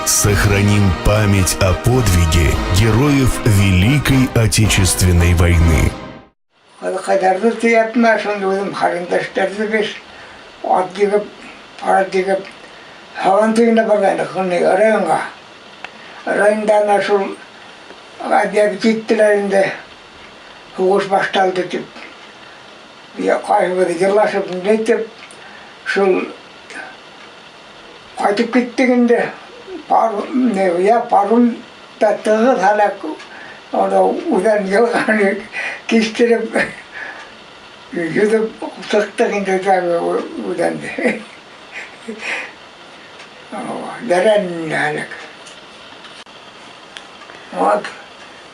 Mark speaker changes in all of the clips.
Speaker 1: Сохраним память о подвиге героев Великой Отечественной войны.
Speaker 2: Ҡыҙыҡайҙарҙы тейәп мә, шунда үҙем ҡәрендәштәрҙе беш ат егеп, пар егеп, һабан туйына барғайныҡ, районға. Районда ана шул объявить иттеләр инде, һуғыш башталды тип. Ҡайһыбыҙ йырлашып, нитеп, шул ҡайтып киттек инде. Я паромда тығыҙ һәләк, ана үҙән йылғаны кистереп, йөҙөп сыҡтыҡ инде тағы үҙәнде. Дәрән һәләк. Вот,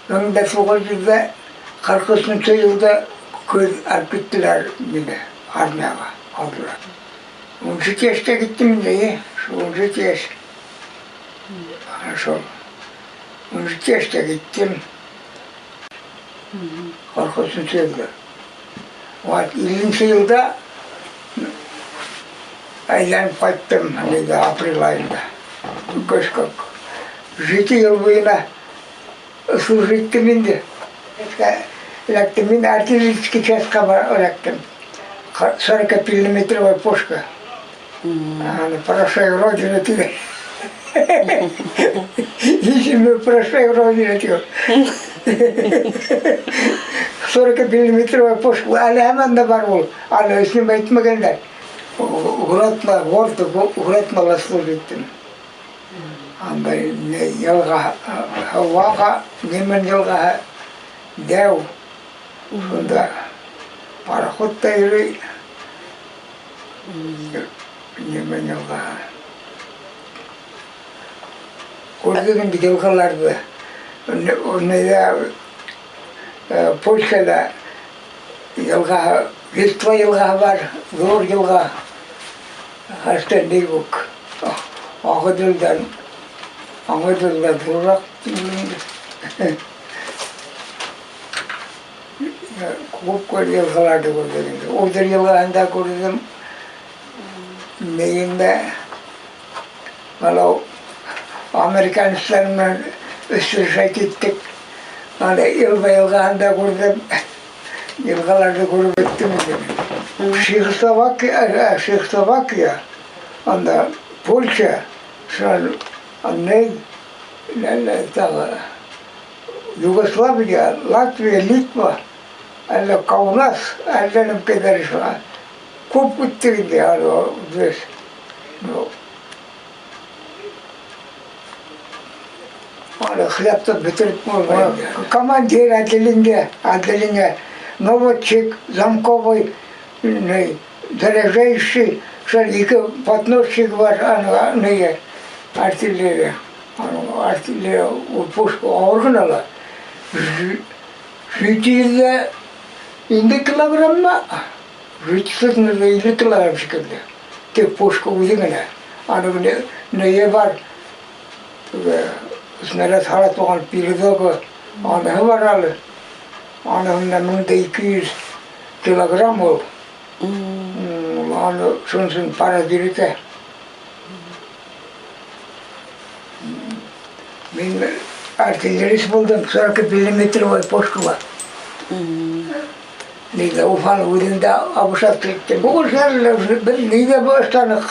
Speaker 2: 1943 йылда көҙ алып киттеләр мине армияға алдылар. 17 йәштә киттем инде, шул 17 йәш. Шул 17 йәштә киттем. 43 йылда. Вот, 50 йылда әйләнеп ҡайттым, нейҙә, апрель айында. Көшкөк. 7 йыл буйына служить иттем инде. Эләктем, мин артиллерийский частьҡа эләктем. 45-миллиметровая пушка. Аны «Прощай, Родина» тигән. Исеме «Прощай, Родина» тигән. 40-миллиметровая пушка. Әле һаман да бар ул. Аны снимать итмәгәндәр. Гродно, город, Гроднола служить иттем. Анда йылға, һыуға, Немен йылғаһы, дәү. Шунда пароход та йөрөй. Немен йылғаһы. Күрҙек инде йылғаларҙы. Нейҙә, Польшала йылғаһы, Висла йылғаһы бар, ҙур йылға. Хәстә ни үк. Ағыҙелдән ҙурыраҡ инде. Күп йылғаларҙы күрҙек инде. Одер йылғаһын да күрҙем. Нейендә анау американецтар менән встречать иттек. Ана Эльба йылғаһын да күрҙем. Йылғаларҙы күреп бөттөм инде. Чехословакия, анда Польша, шунан ней, тағы Югославия, Латвия, Литва, әллә Каунас, әллә нәмкәйҙәр шуға. Күп үттек инде, аны беҙ. Аны хлебты бөтөрөп булмай. Командир отделение, наводчик, замковый, заряжающий, шул ике подносчик бар, аны нее, артиллерия. Аны артиллерия, ул пушка ауыр ғына ла. 750 килограмма, 750 килограмм шикелле. Тик пушка үҙе генә. Аны нее бар, снаряд һала торған передогы, аныһы бар әле. Аныһында 1200 килограмм ул. Аны шуныһын парадир итә. Мин артиллерист булдым, 40-миллиметровая пушкала. Нейҙә Уфаның үҙендә абышат киттем. Һуғыш беҙ нейҙә башланыҡ?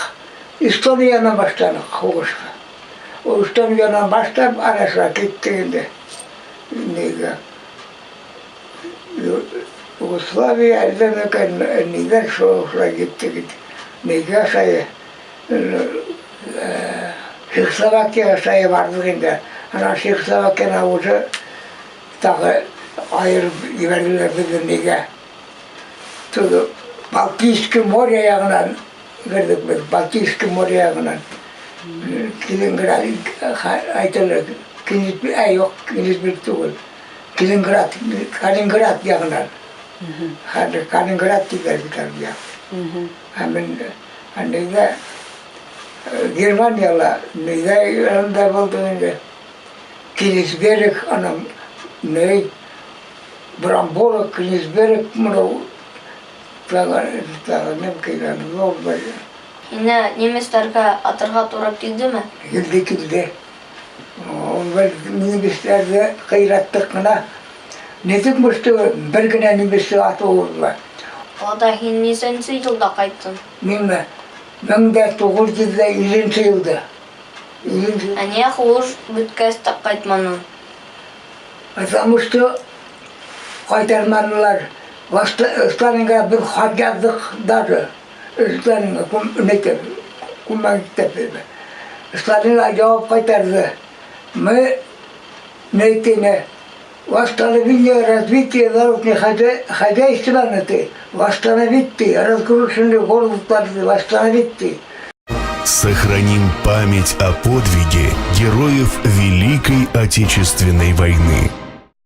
Speaker 2: Эстониянан башланыҡ һуғышҡа. Эстониянан башлап ана шуға киттек инде. Нейгә? Югославия әллә микән, ниҙәр шулай киттек инде. Нейгә шай, Чехословакияға шай барҙыҡ инде. Ана Чехословакияна уже тағы айырып ебәрҙеләр беҙҙе нейгә. Теге Балтийский море яғынан керҙек беҙ, Балтийский море яғынан. Калининград, әйтәләр, Кенигсберг, юҡ, Кенигсберг түгел. Калининград, Калининград яғынан. Хәҙер Калининград тиҙәр бит әле яҡ. Һәм нейҙә, Германияла, нейҙә янында булдыҡ инде. Кенигсберг, ана, ней, Брамборг, Кенигсберг, мынау, тағы нәмкәйләр, зор бер.
Speaker 3: Һине немецтәргә атырға тура килдеме?
Speaker 2: Килде, килде. Беҙ немецтәрҙе ҡыйраттыҡ ҡына. Нитек мышты бер генә немецте атыуыбыҙ бар.
Speaker 3: Атай, һин нисәнсе йылда ҡайттың?
Speaker 2: Минме? 1950 йылда. 50.
Speaker 3: Ә ниңә һуғыш бөткәс тә ҡайтманың?
Speaker 2: Потому что ҡайтарманылар. Сталинға бер хат яҙҙыҡ даже. Сталинға, нәйтә, күмәк. Сталинға яуап ҡайтарҙы. Мы нәйтене восстановление развитие народного хозяйства ты, восстановить ты, разрушенный город восстановить ты.
Speaker 1: Сохраним память о подвиге героев Великой Отечественной войны.